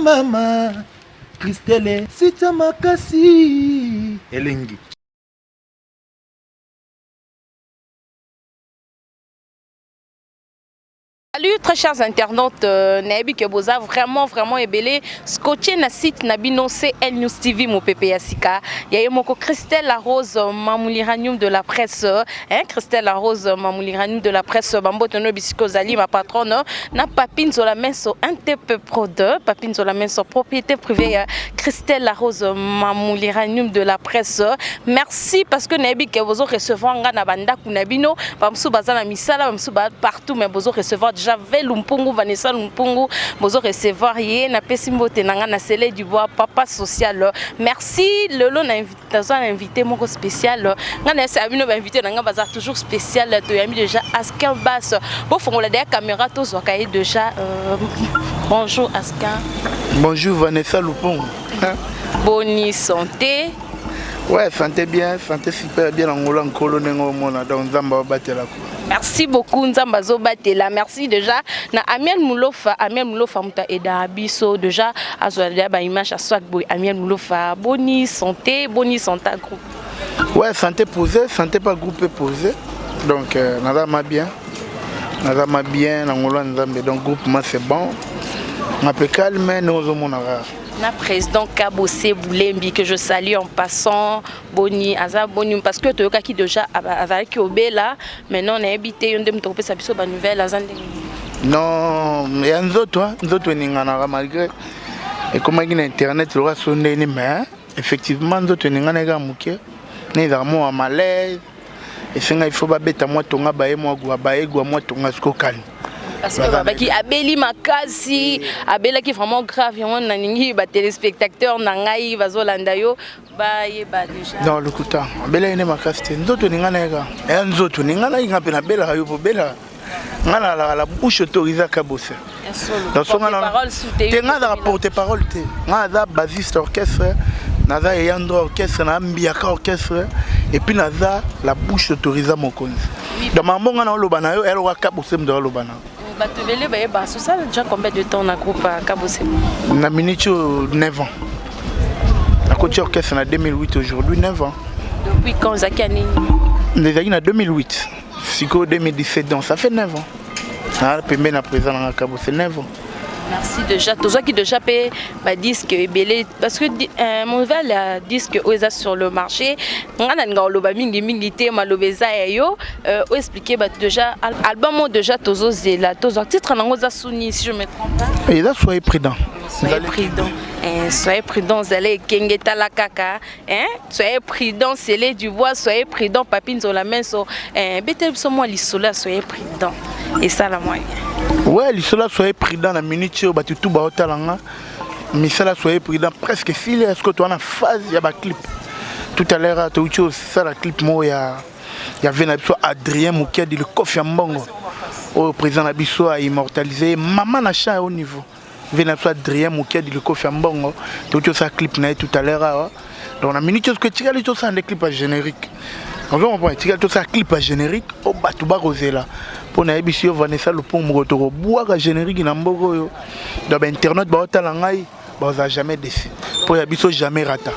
Mama Christelle sita makasi elengi. Salut très chers internautes, euh, nayebi que boza vraiment vraiment ebele scotché na site na bino CL News TV mopepe ya sika ya ye moko Christelle La Rose Mamuliranium de la presse hein, Christelle La Rose Mamuliranium de la presse bambote no bisiko zali ma patronne na Papi Nzola Menso NTP Prod Papi Nzola Menso propriété privée ya Christelle La Rose Mamuliranium de la presse merci parce que nayebi que bozo recevoir nga na bandaku na bino bamusu baza na misala bamusu ba partout mais bozo recevoir déjà ve Lumpungu Vanessa Lumpungu bozo recevoir ye na pesi mbote na nga na Sele du Bois papa social merci lelo na naza na invité moko spécial nga na yesa bino ba invité na nga baza toujours spécial toyambi déjà Askin Bass bofongola deya caméra tozwaka ye déjà euh, bonjour Askin. Bonjour Vanessa Lupungu. Boni santé. Ouais, santé bien, santé super bien Angola nkolo ndenge omona donc Nzambe abatela ko. Merci beaucoup Nzambe azobatela. Merci déjà na Amiel Mulofa, Amiel Mulofa muta eda biso déjà azwa déjà ba image à swag boy Amiel Mulofa. Boni santé, boni santé groupe. Ouais, santé posée, santé pas groupe posé. Donc euh, naza ma bien. Naza ma bien na ngolo Nzambe donc groupe ma c'est bon. Ma pe calme nous ozomona kaka. Na président Kabose Boulembi que je salue en passant boni aza boni parce que toyokaki déjà azalaki obela maintenant nayebi te yo nde moto okopesa biso ba nouvelle aza ndenge non ya nzoto nzoto eninganaka malgré ekomaki na internet lokola so ndeni mais effectivement nzoto eninganaki kaka moke na ezalaka mwa malaise Esenga il faut babeta mwa tonga baye mwa gua baye gua mwa tonga siko calme. Parce que babaki abeli makasi abelaki vraiment grave yango nalingi ba téléspectateurs na ngai bazolanda yo bayeba déjà. Non lokuta abelaki nde makasi te nzoto eninga na ye kaka eya nzoto eninga na ye nga mpe nabelaka yo mpo obelaka nga nalaka la bouche autorisée kabose te nga azalaka porte parole te nga aza basiste orchestre naza eyandro orchestre na mbiaka orchestre et puis naza la bouche autorisée mokonzi donc mambo nga naoloba na yo eloka kabose moto aloba na bato ebele bayeba osala déjà combien de temps na groupe kabose na minute oyo 9 ans nakoti orchestre na 2008 aujourd'hui 9 ans depuis quand ozalaki ya nini ezalaki na 2008 Sikoyo 2017 donc ça fait 9 ans. Na pembe na président na kabo c'est 9 ans. Merci déjà. Tozwaki déjà pe ba disque ebele parce que euh, mon nouvel euh, disque oyo eza sur le marché nga na linga oloba mingi mingi te maloba eza ya yo euh, o expliquer bato déjà album oyo déjà tozozela tozwa titre nango eza suni si je me trompe pas. Eza soyez prudent. Soyez prudent. Eh, soyez prudent zala ekenge tala kaka Hein? Soyez prudent, scellé du bois, soyez prudent, papi nzola menso. Hein, bete biso moi lisolo soyez prudent. Et ça la moyen. Ouais, lisolo soyez prudent na minute oyo bato tout ba otala nga. Misala soyez prudent presque fili est-ce que toi na phase ya ba clip. Tout à l'heure tu uti osala clip mo ya ya ve na biso Adrien Mukiadi le kofi ya mbongo. Oyo président na biso a immortalisé maman na chat au niveau. Vie na biso Adrien Mukiadi likofi ya mbongo toki osala clip na ye tout à l'heure awa donc na minute oyo etikali tosala nde clip ya générique ozo comprendre etikali tosala clip ya générique oyo bato bakozela mpo nayebisi yo Vanessa Lupungu moko tokobwaka générique na mboka oyo donc bainternet baotala ngai bazala jamais déçu mpo ya biso jamais rata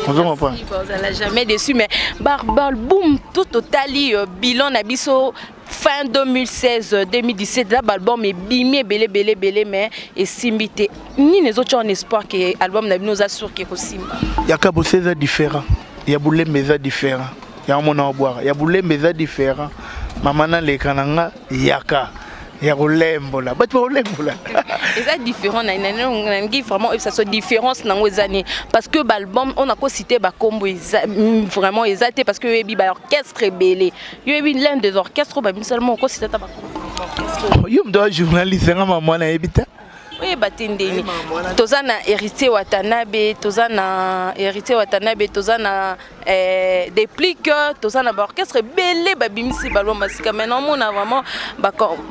ozo comprendre bazala jamais déçu mais baalbum tout totali euh, bilan na biso fin 2016 2017 la album ebimi ebele ebele ebele mais esimbi te nini ezotya en espoir ke album na bino oza sur ke ekosimba ya kabose eza différent ya bulembe eza différent yango mona obwaka ya bulembe eza différent mama naleka na nga yaka ya kolembola bato bakolembola eza différent nalingi vraiment oyebisa so différence nango eza nini parce que baalbum oyo nakosite bakombo eza mm, vraiment eza te parce que oyebi baorchestre ebele Yo yebi l'un des orchestres oyo babimisala moko okosita ata bakombo. Yo moto wa journaliste nga mama mwana yebi te. oyeba te ndeni toza na héritier watanabe toza na héritier watanabe toza na eh, déplique toza na baorchestre ebele babimisi balwa masika mai naomona vraiment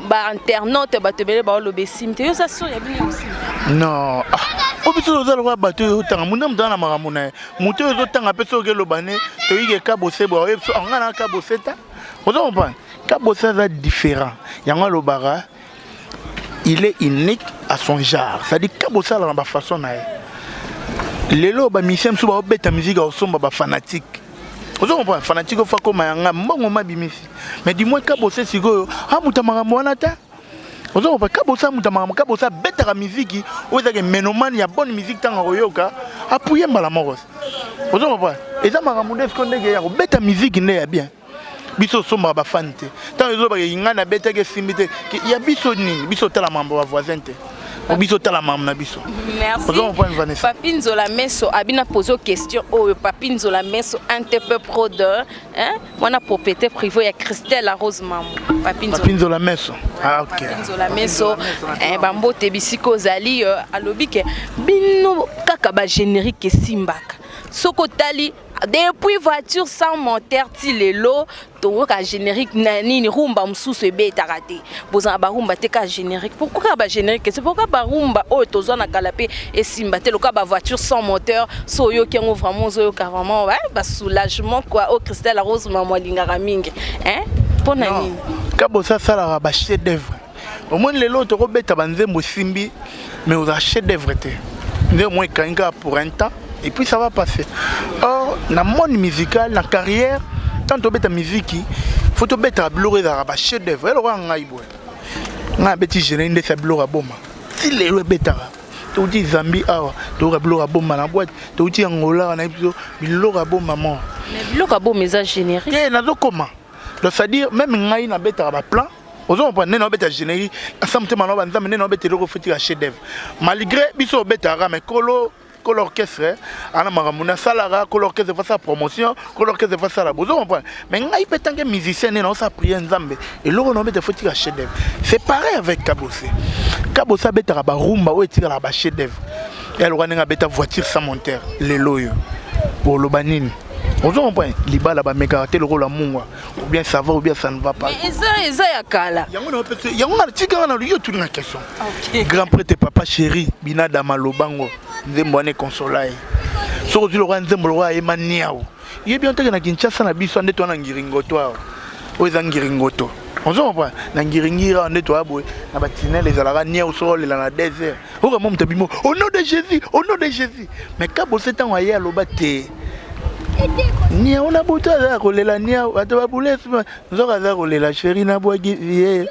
bainternaute bato ebele baoloba esimi te yo oza sur ya bino osimba non ah, o biso toza lokola bato oyo otanga munda moto aza na makambo na ye moto oyo ozotanga mpe soki eloba ne toyike kabose boye oyebi so anga na kabose ta ozo comprendre kabose aza différent yango alobaka il est unique. à son genre, c'est-à-dire Kabose alaka na bafaçon na ye. Lelo bamusicien mosusu baobeta musique ya kosomba bafanatique, ozo comprendre? Fanatique ofa koma yanga mbongo mabimisi, mais du moins Kabose sikoyo amuta makambo wana te, ozo comprendre? Kabose amuta makambo. Kabose abetaka miziki oyo ezaka mélomane ya bonne musique. Ntango akoyoka, apuye mbala moko, ozo comprendre? Eza makambo nde sikoyo ndenge ya kobeta miziki nde ya bien. Biso osombaka bafani te. Ntango ezobaka, ngai nabetaki, esimbi te, ya biso nini? Biso otala mambo bavoisin te, po biso otala mambo na biso. Merci. Ozo comprendre, Vanessa? Papi Nzola Meso abina pose question oyo. Papi Nzola Meso, NTP Prod, hein? Wana propriété privée ya Christelle Rose Mamu. Papi Nzola. Papi Nzola Meso, ah, ok. Papi Nzola Meso, eh, bambote bisika ozali. Alobi ke bino kaka ba générique esimbaka. Soko tali depuis voiture sans moteur ti lelo, toyoka générique na nini, rumba mosusu ebetaka te. Bozala barumba te, kaka générique. Pourquoi kaka bagénérique? C'est pourquoi barumba oyo tozwa na kala mpe esimba te, lokola bavoiture sans moteur. So oyoki yango vraiment, ozoyoka vraiment basoulagement quoi. Oyo Christelle Rose Mamo alingaka mingi, hein? Mpo na nini? Kabose asalaka bachef d'œuvre. Omoni, lelo tokobeta banzembo esimbi, mais ozala chef d'œuvre te. Nde omoi ekangi kaka pour un temps et puis ça va passer. Or na monde musical, na carrière, tant tobeta miziki, faut tobetaka biloko ezalaka bachef d'œuvre. Eloko ya ngai boye, ngai abeti générique ndesi ya biloko ya boma, ti lelo ebetaka. Touti Zambie awa, toyoka biloko ya bomba na boîte. Touti Angola awa, nayebi biso biloko ya bomba mo. Mais biloko ya boma eza générique. Te, nazokoma. Donc c'est à dire, même ngai nabetaka baplan, ozo comprendre? Nde naobeta générique asa motema na banzambe, nde naobeta eloko fotika chef d'œuvre, malgré biso obetaka. Mais kolo kolo orchestre ana makambo nasalaka, kolo orchestre fasala promotion, kolo orchestre fasala, bozo comprendre? Mais ngai mpe tant que musicien, nde naosala prière Nzambe, eloko naobeta fotika chef d'œuvre. C'est pareil avec Kabose. Kabose abetaka barumba oyo etikalaka bachef d'œuvre. Eloka ndenge abeta voiture sans moteur, lelo oyo oloba nini? Ozo comprendre? Libala bamekaka te lokola mungwa, ou bien ça va ou bien ça ne va pas. Mais eza ya kala. Yango na opesa yango nga tikanga na yo tuni na question. Grand prêtre papa chéri binadama lobango, nzembo wana ekonsola ye. Soki ozwi lokola nzembo lokola ayema niau, yebi yo teke na Kinshasa na biso nde toa na ngiringoto awa, oyo eza ngiringoto, ozo comprendre? Na ngiringiri awa nde toya boye na batinele, ezalaka niau. Soki olela na désert, oka mo moto abimo au nom de Jésus, au nom de Jésus. Mais Kabose, ntango aye, aloba te niau na butu aza ya kolela niau, bato babule nzoka aza kolela chéri nabwaki ye.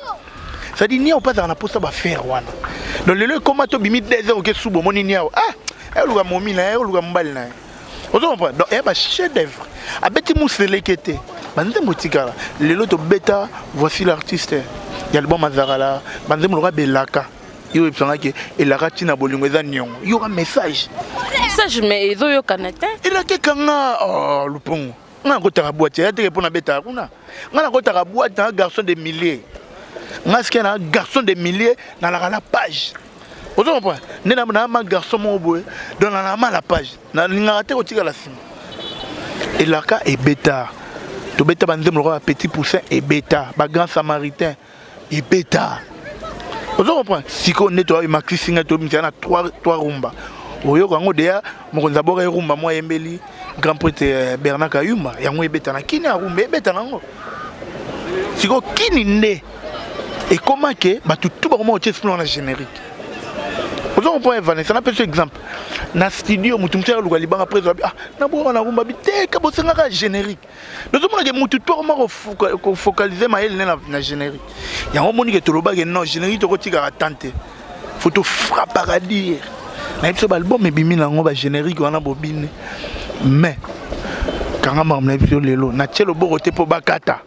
C'est-à-dire niau mpe azalaka na mposa bafaire wana. Donc lelo ekóma tobimi désert, oke subu, omoni niau, ah, ayoluka momi na ye, ayoluka mobali na ye, ozo comprendre? Donc eya bachef d'œuvre. Abeti museleke te, banzembo etikala. Lelo tobeta voici l'artiste ya album azakala, banzembo loka belaka yo oyebisangaki elaka ntina bolingo eza niongo, yoka message. Message, mais ezoyokana te. Elaka ekanga, oh, lupongo. Nga nakotaka boîte ya teke mpo nabetaka kuna. Nga nakotaka boîte na garçon de millier. Nga sike na garçon de millier, nalaka la page, ozo comprendre? Nde na ma garçon moko boye, donc nalaka ma la page, nalingaka te kotikala nsima. Elaka ebeta, tobeta banzembo lokola petit poussin, ebeta bagrand samaritain, ebeta, ozo comprendre? Sikoyo nde toyabi makisi ngai tobimisa na 3 rumba, oyoka yango deya. Mokonzi aboka erumba mwa ayembeli grand prêtre Bernard Kayumba, yango ebeta na kini, arumba ebeta nango. Sikoyo kini nde ekoma ke bato tu bakoma kotia esprit wana générique, ozo comprendre, Vanessa? Napesa exemple na studio, motu mosu aluka libanga prese, ah, nabwaka na rumba biteka, bosengaka générique. Tozomona ke motu to akoma kofocaliser mayele ne na générique. Yango omoni ke tolobaki non, générique tokotikaka tan te, faut tofrappaka dire na biso baalbum ebimi nango bagénérique wana bobine. Mais kanga makambo na biso lelo, natie loboko te mpo bakata,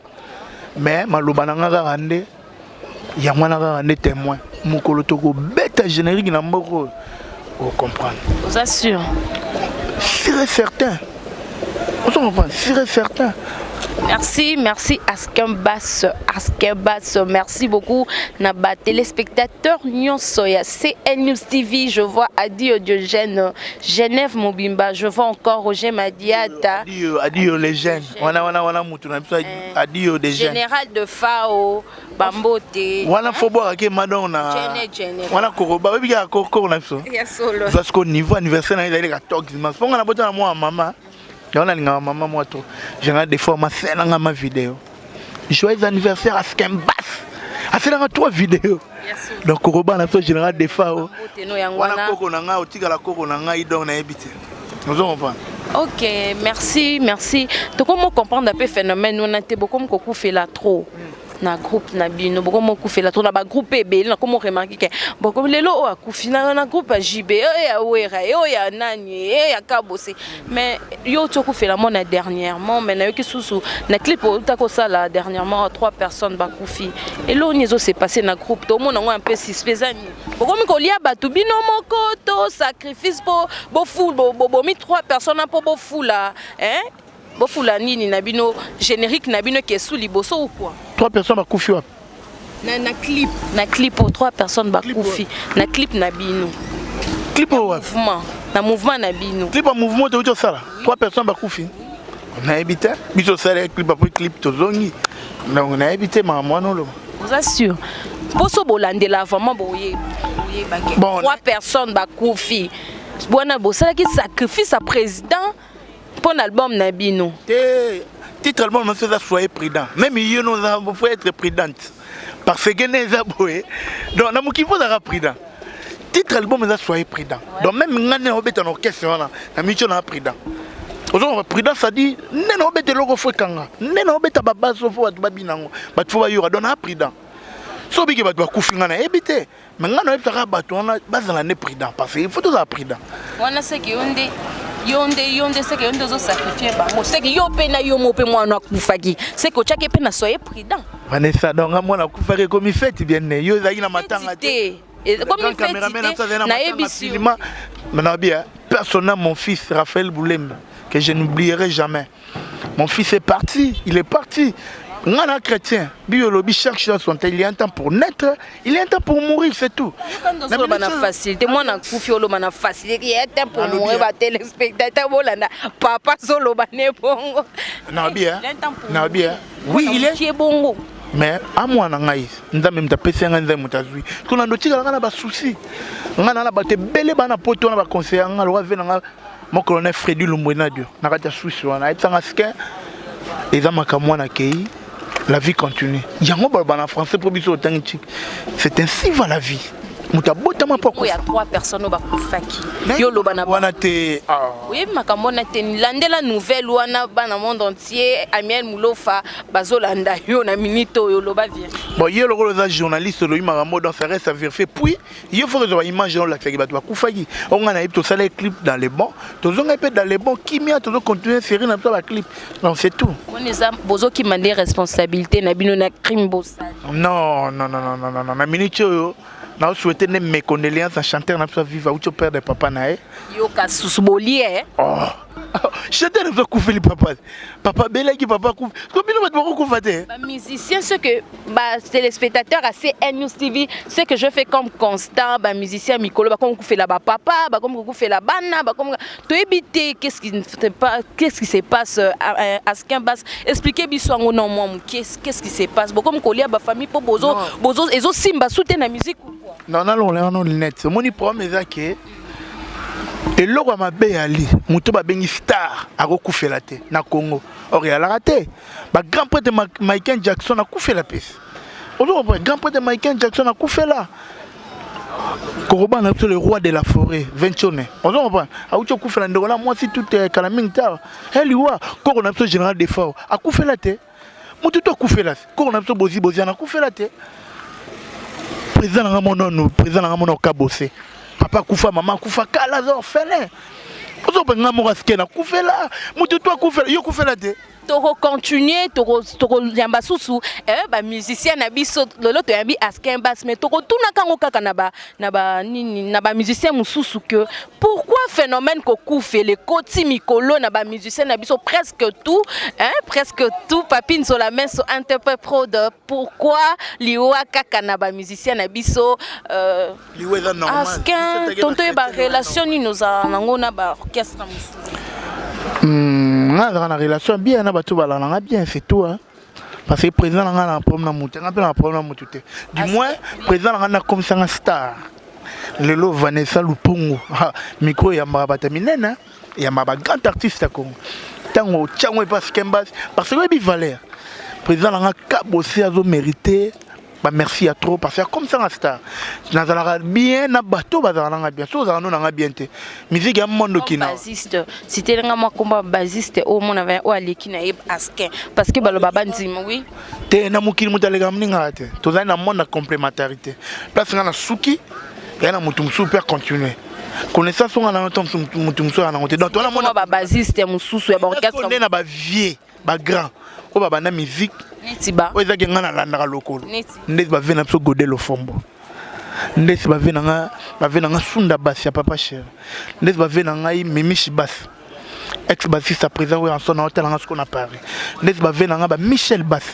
mais maloba na nga kaka nde yango wana, kaka nde témoin. Mokolo tokobeta générique na mboka oyo, ocomprendre. Oza sûr? Sûr et certain, ozo comprendre? Sûr et certain. Merci, merci Askembas, Askembas, merci beaucoup. Na ba téléspectateurs nyonso ya CN News TV, je vois Adio Diogène, Genève Mobimba, je vois encore Roger Madiata. Adio, Adio les jeunes. Wana wana wana mutu na biso Adio des jeunes. Général de FAO, Bambote. Wana faut boire ke madon na. Wana koroba, oyebi kaka kokoro na biso. Ya solo. Parce que niveau anniversaire na ezali ka tox mas. Ponga na bota na mwa mama. Yango nalingaka mama mwa to général des fois maselanga ma vidéo joyeux anniversaire à Skembas, aselanga trois vidéos. Donc koroba na biso général Defao wana koko na ngai, otikala koko na ngai, donc nayebi te, ozo comprendre. Ok, merci, merci. Tokomo comprendre mpe phénomène wana te. Bokomi kokufela trop na groupe na bino, bokomi kokufela trop na bagroupe ebele. Nakomi remarquer ke bokomi lelo oyo akufi na groupe ya JB, oyo ya Wera, oyo ya nani, oyo ya Kabose. Mais yo oti okufela mona dernièrement, mais nayoki susu na clip outa kosala dernièrement, trois personnes bakufi. Eloko nini ezose passer na groupe? Tomona yango un peu suspect. Eza nini? Bokomi kolia bato bino moko to sacrifice mpo bobomi trois personnes mpo bofula, hein? Bofula nini na bino, générique na bino kesu liboso ou quoi? Trois personnes bakufi wapi? Na clip oyo, trois personnes bakufi na clip na bino. Clip oyo wapi? Mouvement, na mouvement na bino. Clip ya mouvement touti osala, trois personnes bakufi, nayebi te. Biso osala clip, après clip tozongi, donc nayebi te makambo wana oloba. Oza sûr? Mposo bolandela vraiment, boyebake Bon, trois personnes bakufi wana, bosalaki sacrifice ya président mpo na album na bino. Te, titre album na biso eza "Soyez prudent". Même yo no oza, faut être prudente, parce que ne eza boye. Donc na mokili fo ozalaka prudent. Titre album eza "Soyez prudent". Donc même nga nde naobeta na orchestre wana na miso na prudent, ozomona prudent, c'est-à-dire nde naobeta eloko fo ekanga, nde naobeta babaso fo bato babina yango, bato fo bayoka. Donc na prudent. So obiki bato bakufi, nga nayebi te, mais nga nayebisaka bato wana bazala nde prudent, parce que il faut tozala prudent. Wana seke yo nde, yo nde, yo nde, seke yo nde ozosacrifier bango. Seke yo mpe na yo mo mpe mwana akufaki, seke otiaki mpe na "Soyez prudent". Vanessa, donc nga mwana akufaki ekomi fête bien ne? Yo ezalaki na matanga te? Te, ekomi feti te, nayebisi yo. Maintenant, personnellement, mon fils Raphaël Boulembe, que je n'oublierai jamais. Mon fils est parti, il est parti. Nga na chrétien, biologie, chaque chose son temps. Il y a un temps pour naître, il y a un temps pour mourir, c'est tout. Ozoloba na facilité, mwana akufi, oloba na facilité, ya temps pour mourir. Batéléspectateur bolanda papa azoloba ne bongo. Na bien, na bien. Oui, il est bongo. Mais amwana ngai, Nzambe moto apesi ngai, Nzambe moto azwi. Kuna ndo tikalaka na basusi ngai na bato ebele bana poto wana baconseiller nga loka ve na nga mon colonel Fredi Lumbwenadio na kati ya Swisse wana ayebisanga skin eza makambo wana akei, la vie continue. Yango baloba na français mpo biso otangi tiki, c'est ainsi va la vie. Moto abotama mpo oyo ya trois personnes oyo bakufaki, yo oloba na wana te. Oyebi makambo wana te? Landela nouvelle wana, bana monde entier, Amiel Mulofa bazolanda yo na minute oyo, oloba vérité. Bon, ye lokola oza journaliste, olobi makambo, donc ça reste à vérifier. Puis ye faut kozwa baimage olakisaki bato bakufaki. Oyo ngai nayebi, tosala clip dans le bon, tozongai mpe dans le bon, kimia, tozocontinue série na biso baclip, donc c'est tout. Wana eza bozokima nde responsabilité na bino na crime bosali. Non, non, non, non, non, non. Na minute oyo naosouhaite nde mes condoléances na chanteur na biso Viva, auti operdre papa na ye. Yoka susu bolie. Oh, chanteur na biso akufeli papa, papa abelaki, papa akufi. Ko bino bato bakokufa te. Bamusicien, ce que batéléspectateur à CN News TV, ce que je fais comme constat, bamusicien mikolo bakomi kokufela bapapa, bakomi kokufela bana, bakomi, toyebi te qu'est-ce qui se passe. Askin Bas, expliquer biso yango na mwa moke, qu'est-ce qui se passe? Bokomi kolia bafamille mpo bozo ezosimba su te na musique ou quoi? Non, nalongola wana lunette. Omoni, problème eza ke eloko ya mabe yali moto babengi star akokufela te na Congo. Or eyalaka te. Bagrand prêtre Michael Jackson akufela pesi, ozo comprendre? Grand prêtre Michael Jackson akufela. Koroba na biso, le roi de la forêt Ventione, ozo comprendre, auti okufela ndeko na mwasi tout kala mingi te awa eliwa. Koko na biso général Defao akufela te. Motu to akufela. Koko na biso Bozi Boziana akufela te. Président nanga monono, président nanga mono Kabose, papa akufa, mama akufa kala, aza orphelin. Ozope nga moko asike nakufela. Motu to akufela, yo okufela te. Tokocontinue, tokoyamba susu bamusicien na biso. Lelo toyambi Askin Bas, mais tokotunaka yango kaka na ba nini, na bamusicien mosusu, que pourquoi phénomène kokufela ekoti mikolo na bamusicien na biso presque tout, hein, presque tout. Papi Nzola Meso Interprète Prod, pourquoi liwa kaka na bamusicien na biso? Liwa eza normal. Askin, tonto, ye barelation nini ozala nango na baorchestre mosusu? Nga azalaka na relation bien na bato balala nga bien, c'est tout, hein. Parce que président na nga na problème na motu, nga mpe na problème na motu te. Du moins président na nga nakomisanga star lelo. Vanessa Lupungu, micro eyambaka bato ya minene, eyambaka bagrand artiste ya Congo. Ntango otyango epa Skembas, parce que oyebi valeur président na nga Kabose azomérite. Ba merci ya trop parce que comme ça nga star nazalaka bien na bato bazalaka nanga bien so ozalaka no nanga bien te musique ya mondo kina bassiste cité nga mwa komba bassiste oyo mona va oyo aleki na ye askin parce que baloba bandima oui te na mokili moto alekaka moninga te tozali na monde ya complémentarité place nga na suki ya na moto mosusu mpe acontinue connaissance nga na to moto mosusu ya nango te donc towana mona ba bassiste mosusu ya ba orchestre nde na ba vieux ba grand oyo babanda musique neti ba oyo ezaki nga nalandaka lokolo ndeti bave na biso gode lofombo ndeti bave na nga bave na nga sunda basi ya papa chéri ndeti bave na ngai mimishi basi ex bassiste ya président oyo anso na otala nga siko na paris ndeti bave na ngai ba michel basi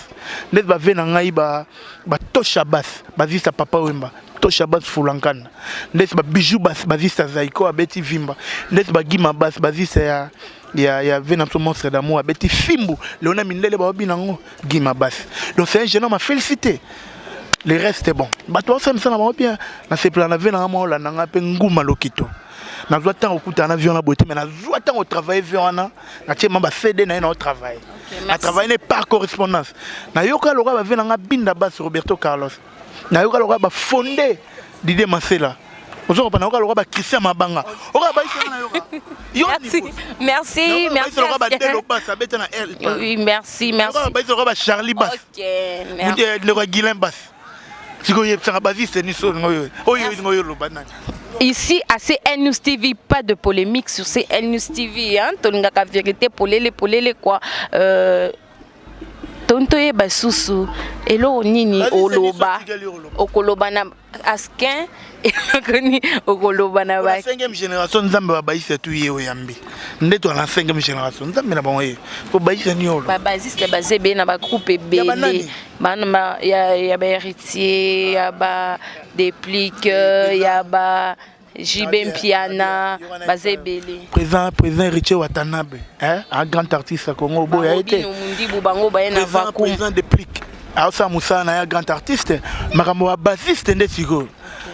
ndeti bave na ngai ba batosha basi bassiste ya papa wemba tosha basi fulankana ndeti ba bijou basi bassiste ya zaiko abeti vimba ndeti bagima basi bassiste ya ya ya ve na biso monstre d'amour abeti fimbu leona mindele baobi nango Guy Mabasi donc c'est un jeune homme à féliciter le reste bon bato basala misala bango bien nasepela na ve na nga mwa olanda nga mpe nguma lokito nazwa ntango okutana na vie wana boye te mais nazwa ntango otravaille vie wana natie ma bacd na ye na otravaille na travaille ne par correspondance nayoka lokola bave na nga binda bas roberto carlos nayoka lokola bafonde didie masela ozo comprendre nayoka lokola ba Christian Mabanga oka ba isanga nayoka yo merci merci merci lokola ba Delo Bass abeta na L oui merci merci lokola ba lokola ba Charlie Bass OK merci ndeko ya Guilain Bass sikoyo yebisaka baziste niso oyo oyo oyo loba nani Ici à CN News TV, pas de polémique sur CN News TV. Hein? Tolingaka vérité, polele, polele quoi. Euh, tonto yeba susu eloko nini oloba okoloba na askin eloko nini okoloba na ba 5e génération nzambe babayisa tu ye oyambi nde to na 5e génération nzambe na bango ye po bayisa ni olo ba basiste baza ebele na ba groupe ebele bana ya ba héritier ya ba déplique ya ba JB Mpiana baza ebele. Président président Héritier Watanabe hein un grand artiste à Congo boya ete. Mundibu bango baye na vacuum. Président Déplique aosala mosala na ye grand artiste makambo ya bassiste nde sikoyo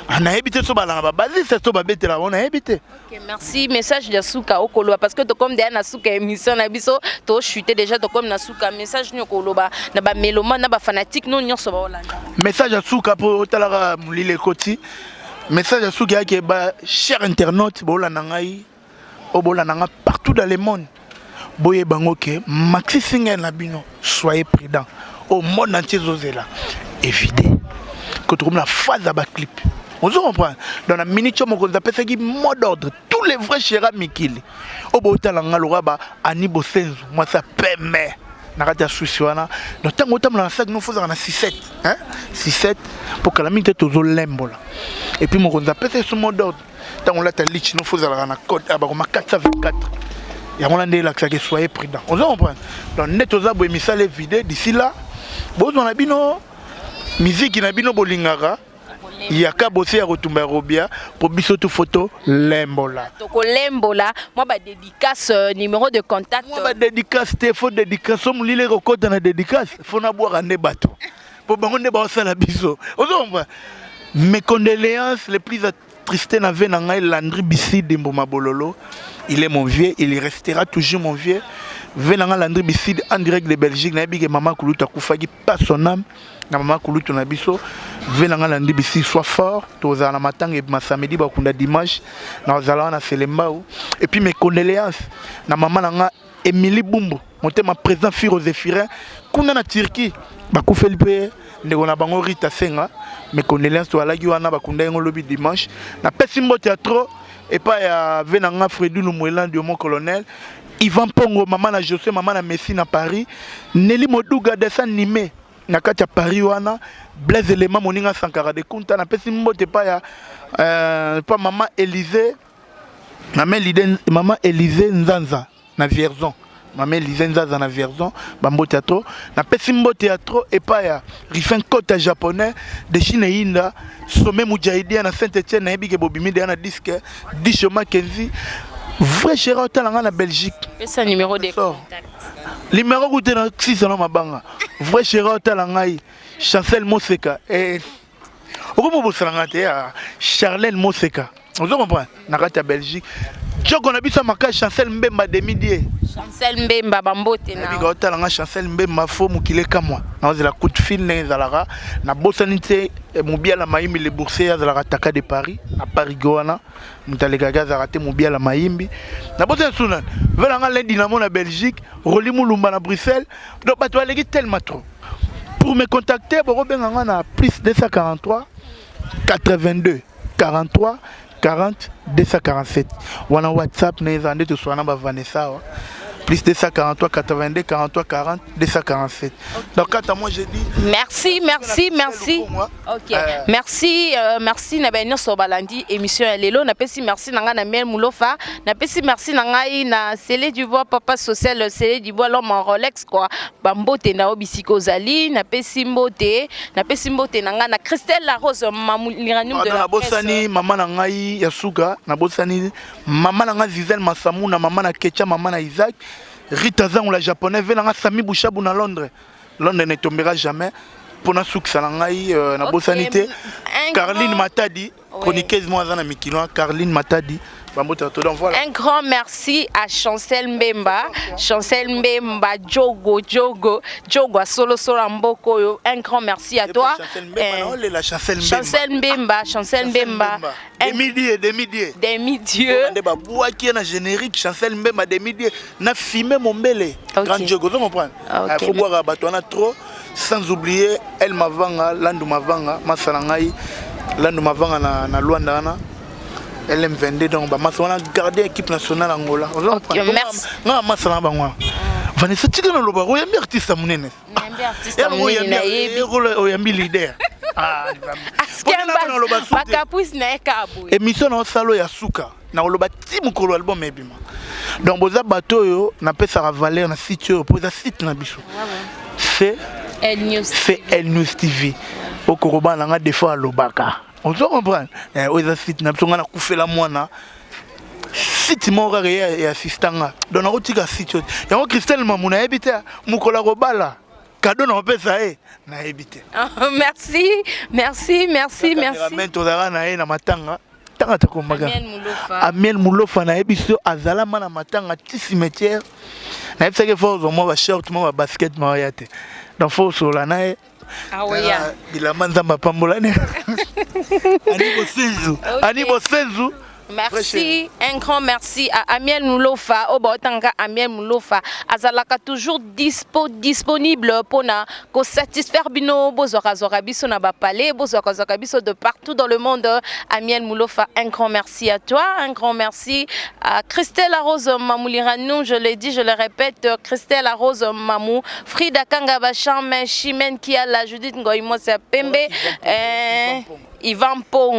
ah, nayebi te so balanga babasiste to babetela bango nayebi te merci message ya suka okoloba parce que tokomi deya na suka émission na biso tochute déjà tokomi na suka message nini okoloba na bameloma na bafanatique no nyonso baolanda message ya suka mpo otalaka molili ekoti Message ya suki yake ba cher internaute bolanda ngai oyo bolanda ngai partout dans le monde boyeba yango ke maxi single na bino soyez prudent au monde entier ezozela éviter que tokomi na phase ya baclip ozo comprendre donc na minute oyo mokonzi apesaki mot d'ordre tous les vrais chera mikili oyo botala nga lokola ba ani bosenzu mwasi ya pembe na kati ya susi wana donc ntango otambola na sac no fozaka na 67 hein 67 mpo kala mingi te tozolembola et puis mokonzi apesa biso mot d'ordre ntango olata lich no fozalaka na code ah, bakoma 424 yango wana nde elakisaka soyez prudent ozo comprendre donc nde toza boye misala evide d'ici là bozwa na bino miziki na bino bolingaka yaka bose ya kotumba ya robia po biso tu foto lembola tokolembola mwa badédicace euh, numéro de contact mwa badédicace te fo dédicace so molili ekokota na dédicace fo nabwaka nde bato po bango nde baosala biso ozo comprendre mes condoléances les plus attristé na vie na ngai Landry Biside Mboma Bololo il est mon vieux il restera toujours mon vieux vie na ngai Landry Biside en direct de Belgique nayebi ke mama kulutu akufaki pas son âme na mama kulutu na biso vie na ngai Landry Biside soit fort tozala na matanga ebima samedi bakunda dimanche nazala wana Selembao et puis mes condoléances na mama na ngai Emily Bumbu motema président Firo Zephyrin kuna na Turquie bakufeli mpe ndeko na bango Rita Senga mes condoléances toalaki wana bakunda yango lobi dimanche napesi mbote ya trop epai ya ve na nga Fredy Lumwela Diomo colonel Ivan Pongo mama na José mama na Messi na Paris Nelly Moduga dessin animé na kati ya Paris wana Blaise Elema moninga Sankara de Kunta napesi mbote epai ya euh, pa mama Élysée Mama Elide, mama Elise Nzanza na Vierzon. Mama Elise Nzanza na Vierzon, ba mbote ya trop. Na pesi mbote ya trop epai ya Rifin Kota japonais de Chine Inda, sommet Mujahideen na Saint-Étienne nayebi ke bobimi deya na disque Disho Mackenzie. Vrai chéri otala nga na Belgique. Pesa numéro de contact. Numéro kute na 6 na mabanga. Vrai chéri otala ngai Chancel Moseka. Eh, okomi obosana nga te ah, Charlène Moseka. Ozo comprendre? Na kati ya Belgique, joko na biso ya makasi, Chancel Mbemba, demidie. Chancel Mbemba, bambote na. Nabika otala nga Chancel Mbemba, fo mokili ekamwa, naozela coup de fil ndenge ezalaka. Nabosani te Mobiala Mayimbi, le boursier, azalaka taka de Paris, na Paris go wana moto alekaki azalaka te. Mobiala Mayimbi, nabosani su nani vela nga le Dynamo na Belgique, Roli Mulumba na Bruxelles. Donc bato baleki tellement trop. Pour me contacter, bokobenga nga na plus 243 82 43 40 247. Wana WhatsApp na eza nde toswana na baVanessa awa, plus 243 82 43 40 247. Donc quant à moi, j'ai dit Merci, merci, merci. Ok. Merci, merci na baye nyonso balandi émission ya lelo. Napesi merci na ngai na Miel Mulofa, napesi merci na ngai na Sele du Bois, papa social Sele du Bois, l'homme en Rolex quoi. Bambote na yo bisika ozali. Napesi mbote, napesi mbote na ngai na Christelle La Rose Mamou l'uranium de la presse. Nabosani mama na ngai ya suka, nabosani mama na ngai Zizel Masamu, na mama na Kecha, mama na Isaac, Rita Zango la Japonais, ve na nga Sami Bushabu na Londres. Londres ne tombera jamais. Mpona sukisa na ngai, nabosani te Carline Matadi, chroniqueuse mo aza na mikili wana, Carline Matadi, bambota to. Donc voilà. Un grand merci à Chancel Mbemba, Chancel Mbemba, Jogo, Jogo, Jogo à Solo Solo Mboko. Un grand merci à toi. Chancel Mbemba, naolela Chancel Mbemba. Chancel Mbemba, Chancel Mbemba. Demi-dieu, demi-dieu. Demi-dieu. Nde babwaki ye na générique, Chancel Mbemba demi-dieu na fime mombele. Grand Jogo, ozo comprendre? Faut bwaka bato wana trop, sans oublier El Mavanga, Landu Mavanga, masa na ngai Landu Mavanga na Lwanda wana, LM22. Donc bamasa wana, gardien équipe nationale Angola. Merci. Nga masa na bango wana. Vanessa, tika na loba, oyambi artiste ya monene. Nayambi artiste monene, nayebi. Oyambi leader. Bakapuisi na ye kaka boye. Émission na osala oyo ya suka, na koloba ti mokolo album ebima. Donc boza bato oyo napesaka valeur na site oyo, mpo eza site na biso, c'est El News. CL News TV. Okoroba na nga, des fois alobaka, ozo comprendre? Oyo eza site na biso. Nga nakufela mwana site moko kaka ye assistant nga, donc nakotika site oyo yango. Christelle Mamu, nayebi te mokolo akobala, kado na kopesa ye, nayebi te. Merci, merci, merci, merci. Cameraman tozalaka na ye na matanga ntanga takombaka. Amiel Mulofa. Amiel Mulofa, nayebi so azalama na matanga ti cimetière. Nayebisaki fo ozwa mwa bashort, mwa babasket, mwa te. Donc fo osola na ye. Aoya. Bilamba, Nzambe apambolani. Ani Bosenzu, ani Bosenzu. Merci, un grand merci à Amiel Moulofa, Obaotanga Amiel Moulofa, azalaka toujours dispo, disponible pour na ko satisfaire bino, bozwaka zwaka biso na ba palais, bozwaka zwaka biso de partout dans le monde. Amiel Moulofa, un grand merci à toi, un grand merci à Christelle Rose Mamouliranou, je l'ai dit, je le répète, Christelle Rose Mamou, Frida Kanga Bacham, Chimène Kiala, Judith Ngoyimo Pembe, Ivan Pongo.